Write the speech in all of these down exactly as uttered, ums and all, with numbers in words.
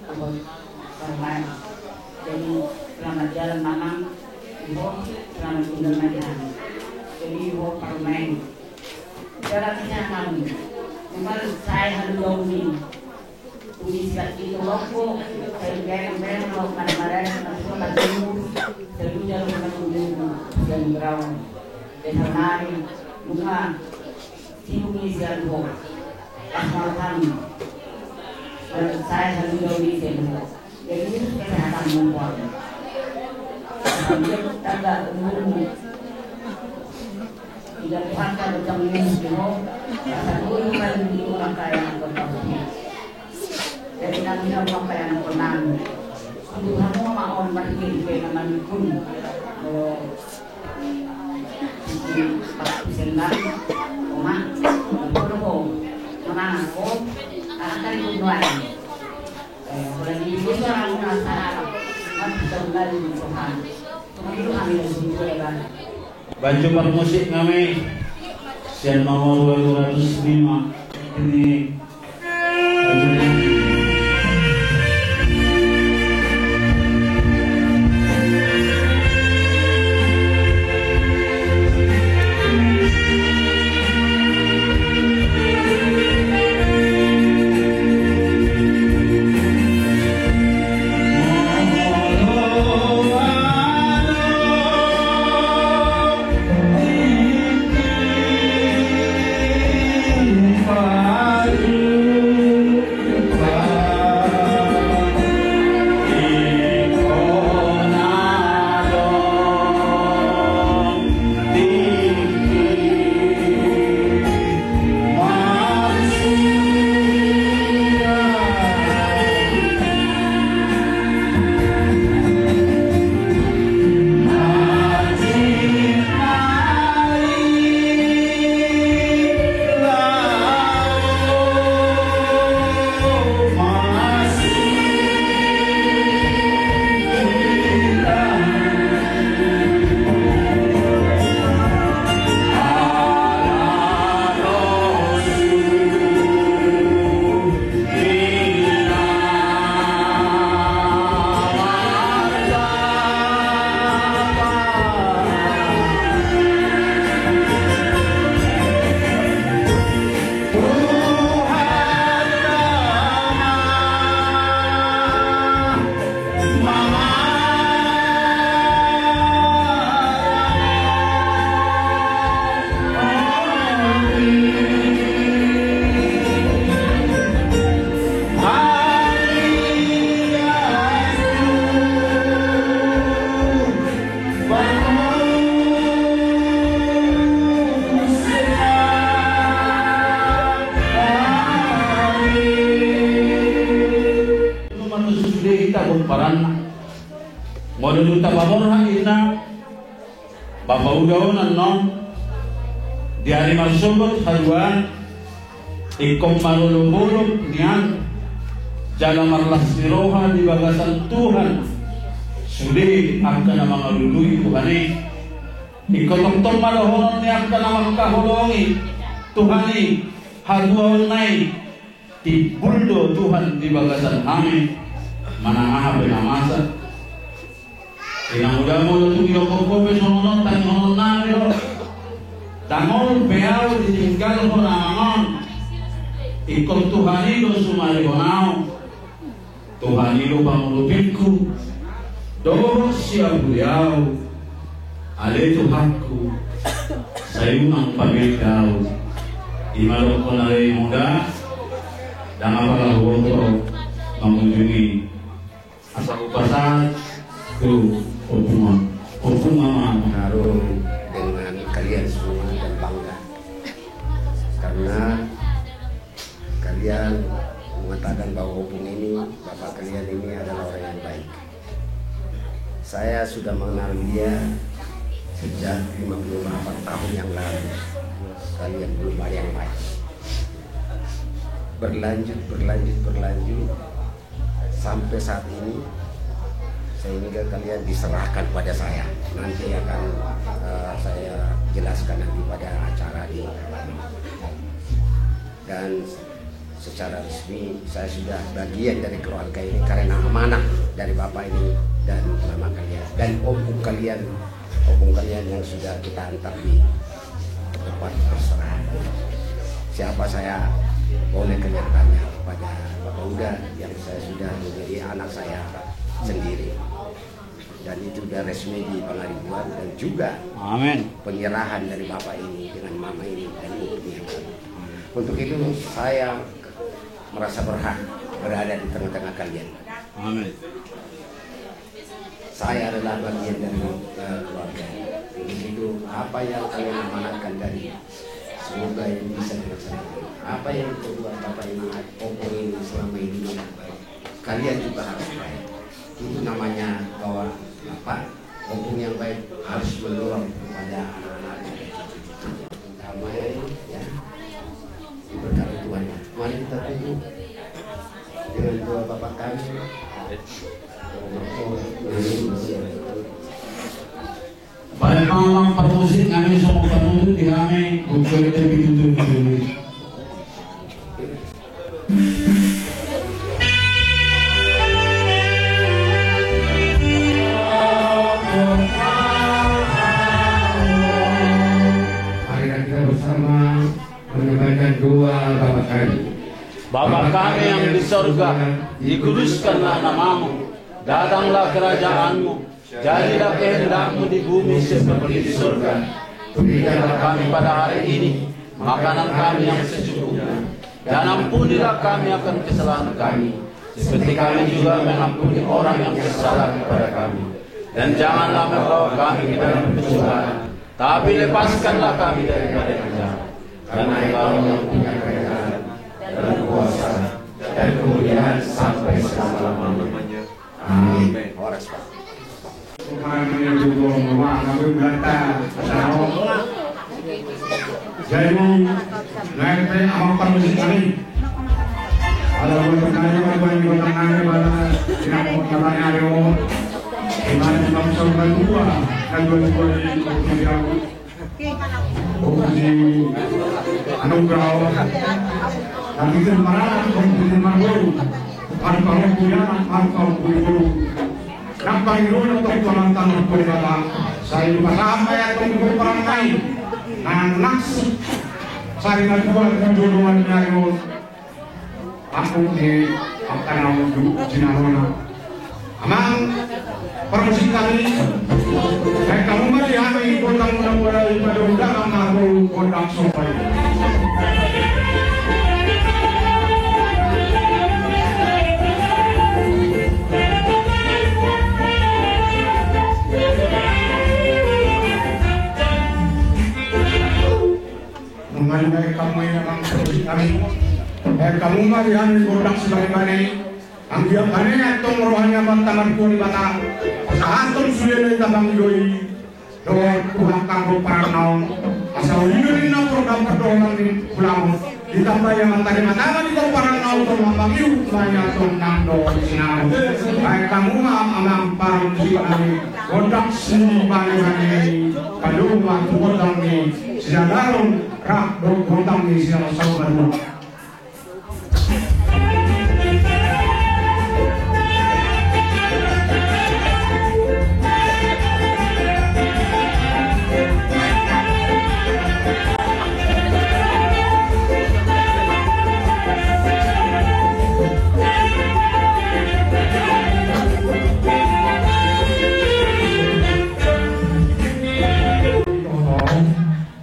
Parumaen. Jadi, selamat jalan, Mamang. Di ho, selamat tinggal, Marian. Jadi, di ho, parumaen. Jalan sian hamu. Umar, saya halu dong ni. Umi sikat itu loko, saya bereng-bereng, lo marah-marah, masuk tempat dulu. Saya udah lo masuk dulu, dan berau. Dan kemari, muka, sibuk ni sian ho. Pas makan. Saya halu dong ni sian ho. Jadi, itu kesehatan membuat. Sampai tambah umurmu. Tidak Tuhan kalau kamu ini di ho. Rasa dulu kan di orang kaya yang kau tahu. Jadi, namanya orang kaya yang kau tahu. Untuk kamu sama orang berpikir, kayak nama dukun. Oh. Sendal, Oma, bodoh, Oma, Oma, akan ikut doain. Banjo parmusik nami sian nomor dua ratus lima. Ini Molo dung tapaborhat ninna, bapa uda on annon, di ari marsogot haduan, ingkon marolopolop nian, jala marlas ni roha di bagasan Tuhan, sude angka na mangalului Tuhan i. Ingkon tongtong ma dohonon ni angka na mangkaholongi Tuhan i, hatuaonna i, timbul do Tuhan di bagasan hami, manang aha pe na masa. Inang uda, molo tung didok ho pe songon on, tangihonon nami do. Ndang olo be ahu ditinggalhon amang on. Ingkon Tuhan i do sumarihon ahu. Tuhan i do pangolopingku dohot siapuli ahu. Ale Tuhanku, sai unang pamillit ahu. I ma dohonon ale uda, ndang apala huboto mangunjungi. Asa hupasahat tu ompung on. Ompung ma. Haru dengan kalian semua dan bangga karena kalian mengatakan bahwa ompung ini, bapak kalian ini adalah orang yang baik. Saya sudah mengenal dia sejak lima puluh delapan tahun yang lalu. Kalian belum ada yang baik. Berlanjut, berlanjut, berlanjut. Sampai saat ini, sehingga kalian diserahkan pada saya. Nanti akan, eh, saya jelaskan nanti pada acara di, dan Secara resmi saya sudah bagian dari keluarga ini karena amanah dari bapak ini dan mama kalian dan opung kalian, opung kalian yang sudah kita antar di tempat perserahan. Siapa saya? Boleh kalian tanya kepada Bapak Uda yang saya sudah menjadi anak saya sendiri. Dan itu sudah resmi di Pangaribuan dan juga penyerahan dari bapak ini dengan mama ini dan opung yang lain. Untuk itu saya merasa berhak berada di tengah-tengah kalian. Saya adalah bagian dari, eh, keluarga. Untuk itu apa yang kalian amanatkan tadi, semoga ini bisa dilaksanakan. Apa yang kedua bapak ini, opung ini selama ini yang baik, kalian juga harus baik. Itu namanya bahwa bapak, opung yang baik harus mendorong kepada anak-anak. Damai, ya. Diberkati Tuhan, ya. Mari kita tunduk dengan doa Bapa kami. Baik, amang parmusik nami songon panutup di hami, untuk kita ditutup dulu. Marilah kita bersama menyampaikan doa Bapa kami. Bapa kami yang di sorga, dikuduskanlah namamu, datanglah kerajaanmu, jadilah kehendakmu di bumi seperti di sorga. Berikanlah kami pada hari ini makanan kami yang secukupnya, dan ampunilah kami akan kesalahan kami, seperti kami juga mengampuni orang yang bersalah kepada kami. Dan janganlah membawa kami ke dalam pencobaan, tapi lepaskanlah kami daripada yang jahat. Karena Engkau yang punya kerajaan, dan kuasa, dan kemuliaan sampai selama-lamanya. Amin. Horas, Pak. Jadi, naik pe amang parmusik nami. Ala buat pertanyaan, buat pertanyaan, buat pertanyaan, buat pertanyaan, buat pertanyaan, Komisi Anugerah. Tapi kan marana, komisi marboru. Kan kalau punya, kan kalau punya boru. Nang pangidoan tong panantan Debata. Sai pasahat ma i tong tu parangkai. Nang nasi. Sai na dua tu joloan ni ari on. Aku di angka na on tu jinarona. Amang parmusik nami, baen hamu ma di hami gondang muna-muna i, pado undangan ma hamu gondang somba i. Nunga dibaen hamu i, amang parmusik nami, baen hamu ma di hami gondang sibane-bane i. Anggiat bane antong roha ni Amanta Martua Debata, pasahathon sude na hita pangido i dohot tu angka pomparanna on. Asa uningon ninna program pardohonan ni hulahula, ditambai Amanta Debata ma di pomparanna on, tong ma pangido ma i antong nang dohot sinamot. Baen hamu ma, amang parmusik nami, gondang sibane-bane i, padomu ma tu gondang ni sijagaron rap dohot gondang ni sijagaron saur matua.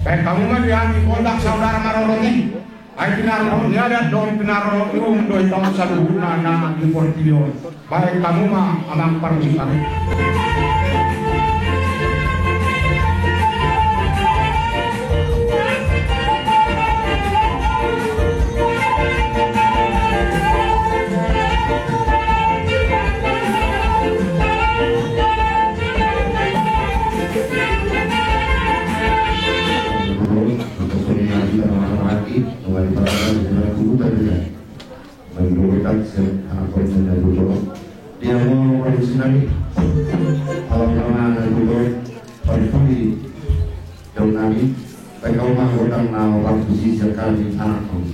Baen hamu ma di hami gondang saudara marorot i. Ai pinarorot ni adat dohot pinarorot ni uhum do i taon saluhutna na di portibi on. Baen hamu ma, amang parmusik nami. Mendorongkan se anak kau menjadi bola. Dia mau produksi nami. Kalau nama anak bola, pagi-pagi daun nami. Baik kau mah gondang na produksi sekali anak kau.